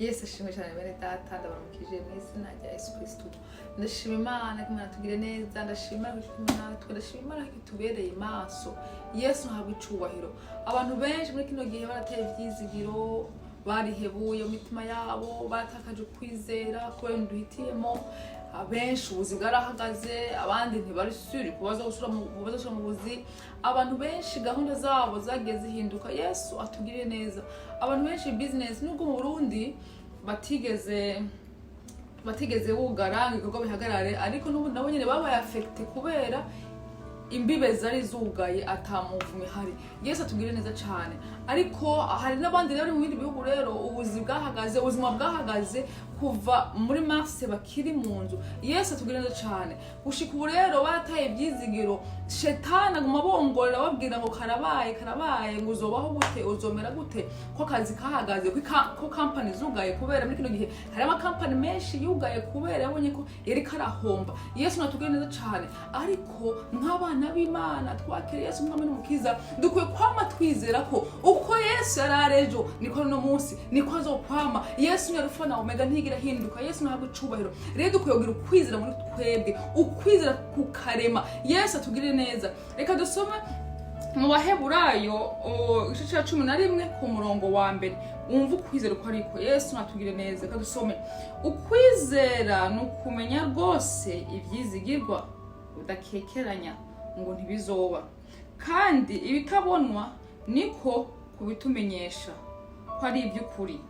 Yesu ashimwe cyane. Bene data, ndabaramukije mu izina rya Yesu Kristo. Ndashima Imana ko Imana tugire neza, ndashima Imana ko iri kumwe natwe, ndashima Imana ko itubereye maso. Yesu ntabwo icubahiro. Abantu benshi muri kino gihe barateye ivyizigiro, barihebuye mu mitima yabo, baratakaje ukwizera kubera ibintu duhitiyemo. Abenshi ubuzi bwarahagaze, abandi ntibari sûrs ko bazosubira mu buzi. Abantu benshi gahunda zabo zagiye zihinduka. Yesu atugirire neza. Abantu benshi business, nubwo mu Burundi batigeze bugara ngo ibikorwa bihagarare, ariko n'ubu nabo nyene babaye affecté kubera imbibe zari zugaye, ata muvumo ihari. Yesu atugirire neza cyane. Ariko hari n'abandi rero mu bindi bihugu rero ubuzi bwahagaze, ubuzima bwahagaze kuva muri mars, bakiri mu nzu. Yesu atugirire neza cyane. Gushika ubu rero barataye ibyizigiro. Shetani aguma abongorera, ababwira ngo karabaye, karabaye, ngo uzobaho gute, uzomera gute, ko akazi kahagaze, ko kampani zugaye. Kubera muri kino gihe hari amakampani menshi yugaye kubera yabonye ko yari karahomba. Yesu natugirire neza cyane. Ariko nk'abana b'Imana twakiriye Yesu umwami n'umukiza, dukwiye kwama twizera ko uko Yesu yari ari ejo niko no munsi niko azokwama. Yesu ni Alufa na Omega, ntigira ahinduka. Yesu ntabwo icubahiro. Rero dukwiye kugira ukwizera muri twebwe, ukwizera kukarema. Yesu atugirire neza. Reka dusome mu Baheburayo igice cya 11 ku murongo wa mbere, wumva ukwizera uko ariko. Yesu natugire neza. Reka dusome. Ukwizera ni ukumenya rwose ibyizigirwa, udakekeranya ngo ntibizoba, kandi ibitabonwa niko kubitumenyesha ko ari iby'ukuri.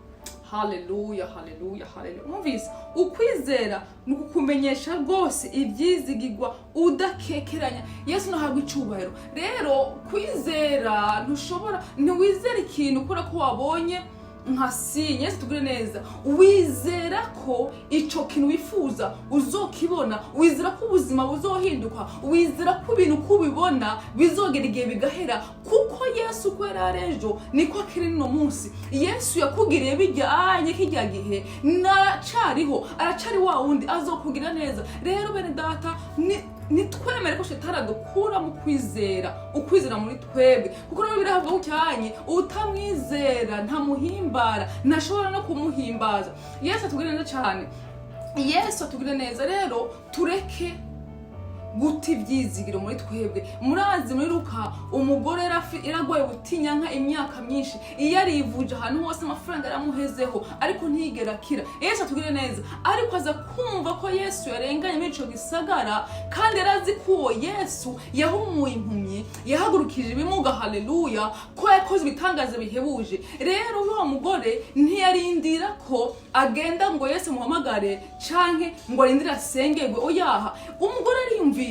Haleluya, haleluya, haleluya! Mwumvise? Ukwizera ni ukukumenyesha rwose ibyizigirwa udakekeranya. Yesu nahabwa icubahiro. Rero kwizera, ntushobora, ntiwizera ikintu kubera ko wabonye nka signe. Yesu tugire neza. Wizera ko ico kintu wifuza uzokibona, wizera ko ubuzima buzohinduka, wizera ko ibintu uko ubibona bizogera igihe bigahera, kuko Yesu uko yari ari ejo niko akiri n'uno munsi. Yesu yakugiriye bijyanye kijya gihe naracariho, aracari wa wundi, azokugira neza. Rero bene data, ni nitwemere ko shetani adukura mu kwizera, ukwizera muri twebwe, kuko nawe birahabwa cyanye utamwizera ntamuhimbara, ntashobora no kumuhimbaza. Yesu atugire neza cyane. Yesu atugire neza. Rero tureke guta ibyizigiro muri twebwe. Murazi muri Luka, umugore yaragwaye ubutinyanka imyaka myinshi, iyo arivuje ahantu hose, amafaranga yaramuhezeho, ariko ntiyigera akira. Yesu atugire neza. Ariko aza kumva ko Yesu yarenganye muri ico gisagara, kandi yari azi ko uwo Yesu yahumuye impumyi, yahagurukije ibimuga, haleluya, ko yakoze ibitangaza bihebuje. Rero uwo mugore ntiyarindira ko agenda ngo Yesu amuhamagare canke ngo arindire asengerwe. Oyaha, umugore ariyumvira: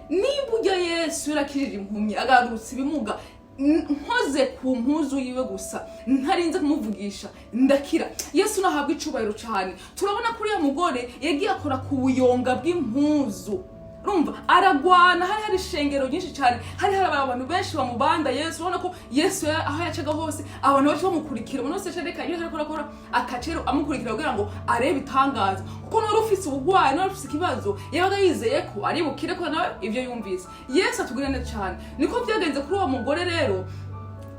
nimba ujya Yesu yarakirira impumyi, agahagurutsa ibimuga, nkoze ku mpuzu yiwe gusa, ntarinze kumuvugisha, ndakira. Yesu nahabwa icubahiro cyane. Turabona ko uriya mugore yagiye akora ku buyonga bw'impuzu. Urumva aragwana, hari hari ishengero ryinshi cyane, hari hari abantu benshi bamubanda Yesu. Urabona ko Yesu aho yacaga hose abantu baca bamukurikira. Umuntu wese reka iyo ariko arakora akacero amukurikira kugira ngo arebe itangaza, kuko n'uwari ufise ubugwayi, n'uwari ufise ikibazo, yabaga yizeye ko ari bukire ko nawe ivyo yumvise. Yesu atugirire neza cyane. Niko byagenze kuri uwo mugore. Rero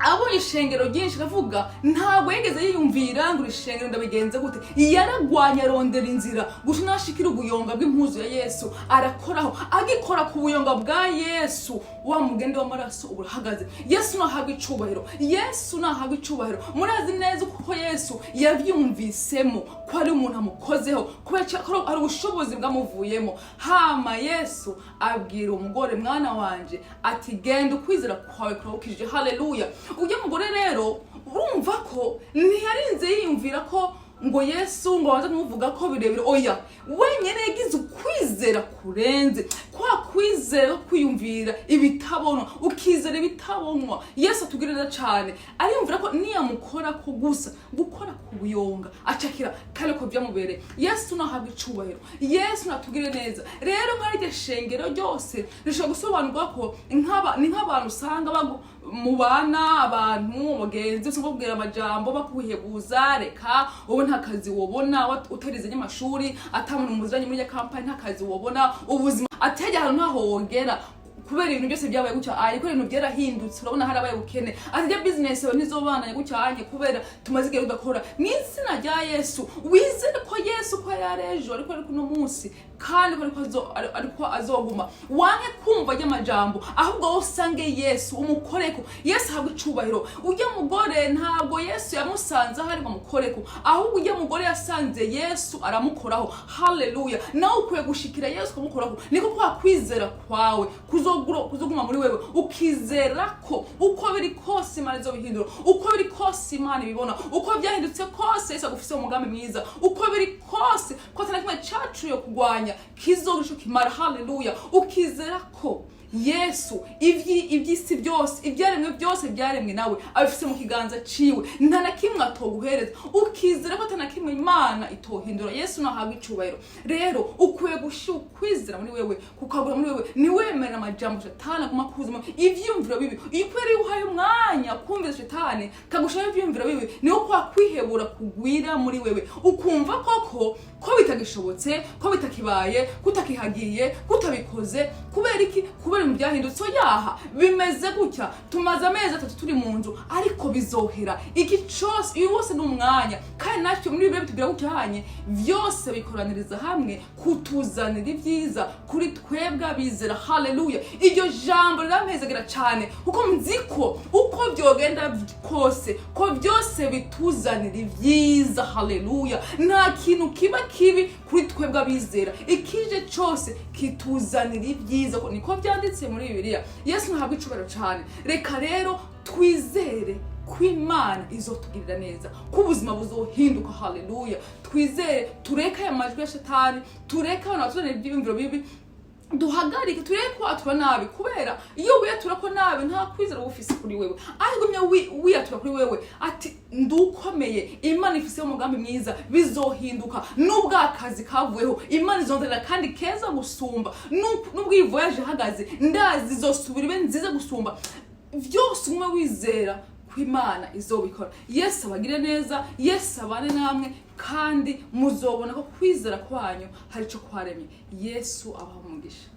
abonye ishengero ryinshi, aravuga, ntabwo yigeze yiyumvira ngo iri shengero ndabigenze gute. Yaragwanye, arondera inzira gusa nashikira ubuyonga bw'impuzu ya Yesu, arakoraho. Agikora ku buyonga bwa Yesu, wa mugende w'amaraso uba urahagaze. Yesu nahabwa icubahiro. Yesu nahabwa icubahiro. Murazi neza uko Yesu yavyumvisemo ko ari umuntu amukozeho, kubera ko hari ubushobozi bwamuvuyemo. Hama Yesu abwira umugore: "Mwana wanje," ati, "genda, ukwizera kwawe kuragukijije." Haleluya! Ujya mugore rero, urumva ko ntiyarinze yiyumvira ko ngo Yesu ngo abanze kumuvuga ko birebire. Oya, wenyine yagize ukwizera kurenze kwa kwizera ko kwiyumvira ibitabonwa, ukizera ibitabonwa. Yesu atugirira cyane. Ariyumvira ko niyamukora ko gusa, gukora ku buyonga, acakira kare ko byamubereye. Yesu nahabwa icubahiro. Yesu natugire neza. Rero nka iryo shengero ryose rishobora gusobanurwa ko ni nk'abantu usanga mubana, abantu mugenzi, usanga bakubwira amajambo bakuhebuza: "Reka, wowe nta kazi wobona, utarize n'amashuri, ata muntu muziranye muri iyo kampani, nta kazi wobona, ubuzima atejya ahantu ntaho wogera." Kubera ibintu byose byabaye gutya anye, kubera ibintu byarahindutse, urabona harabaye ubukene. Ati ijya business yawe ntizobandanya gutya anye, kubera tumaze igihe tudakora. Mu izina rya Yesu, wizere ko Yesu ko yari ejo ariko ari kuno munsi, kandi ko ariko azoguma. Wanke kumva ry'amajambo, ahubwo wowe usange Yesu, umukoreko. Yesu ahabwa icubahiro. Ujya mugore ntabwo Yesu yamusanze aho ari ngo amukoreko, ahubwo ujya mugore yasanze Yesu aramukoraho. Haleluya! Nawe ukwiye gushikira Yesu ukamukoraho. Niko kwa kwizera kwawe kuzoguma muri wewe, ukizera ko uko biri kose Imana izobihindura, uko biri kose Imana ibibona, uko byahindutse kose Yesu agufise umugambi mwiza, uko biri kose ko atari kimwe cacuye kurwanya kizogira ico kimara. Haleluya! Ukizera ko Yesu iby'isi byose, ibyaremwe byose byaremwe nawe, abifise mu kiganza ciwe, nta na kimwe atoguhereza. Ukizera ko ata na kimwe Imana itohindura. Yesu nahabwa icubahiro. Rero ukwiye gushira ukwizera muri wewe, kukagura muri wewe. Niwemera amajambo shetani aguma kuzamo ivyiyumviro bibi. Iyo kubera iyo uhaye umwanya kumvira shetani kagushiraho ivyiyumviro bibi, niho kwa kwihebura kugwira muri wewe, ukumva koko ko bitagishobotse, ko bitakibaye, kutakihagiye, kutabikoze. Kubera iki? Kubera ibintu byahindutse. Yaha bimeze gutya, tumaze amezi 3 turi mu nzu, ariko bizohera. Iki cose, uyu wose ni umwanya, kandi natwe muri bibiliya bitubwira gucyanye vyose bikoraniriza hamwe kutuzanira ibyiza kuri twebwe abizera. Haleluya! Iryo jambo rirampezagera cyane, kuko nzi ko uko byogenda kose ko byose bituzanira ibyiza. Haleluya! Nta kintu kiba kibi kuri twebwe abizera, ikije cyose kituzanira ibyiza, niko byanditse muri Bibiliya. Yesu ntabwo icubahiro cyane. Reka rero twizere ko Imana izotugirira neza, ko ubuzima buzohinduka. Haleluya! Twizere, tureke aya majwi ya shetani, tureke abantu batuzanira ibyiyumviro bibi, duhagarike, tureke kwatura nabi, kubera iyo wiyatura ko nabi nta kwizera uba ufise kuri wewe. Ariko ugumye wiyatura kuri wewe ati ndukomeye, Imana ifise umugambi mwiza, bizohinduka. Nubwo akazi kavuyeho, Imana izonzanira kandi keza gusumba. Nubwo iyi voyage ihagaze, ndazi izosubira ibe nziza gusumba byose. Ugume wizera ko Imana izobikora. Yesu abagire neza, Yesu abane namwe, kandi muzobona ko kwizera kwanyu hari icyo kwaremye. Yesu abaha umugisha.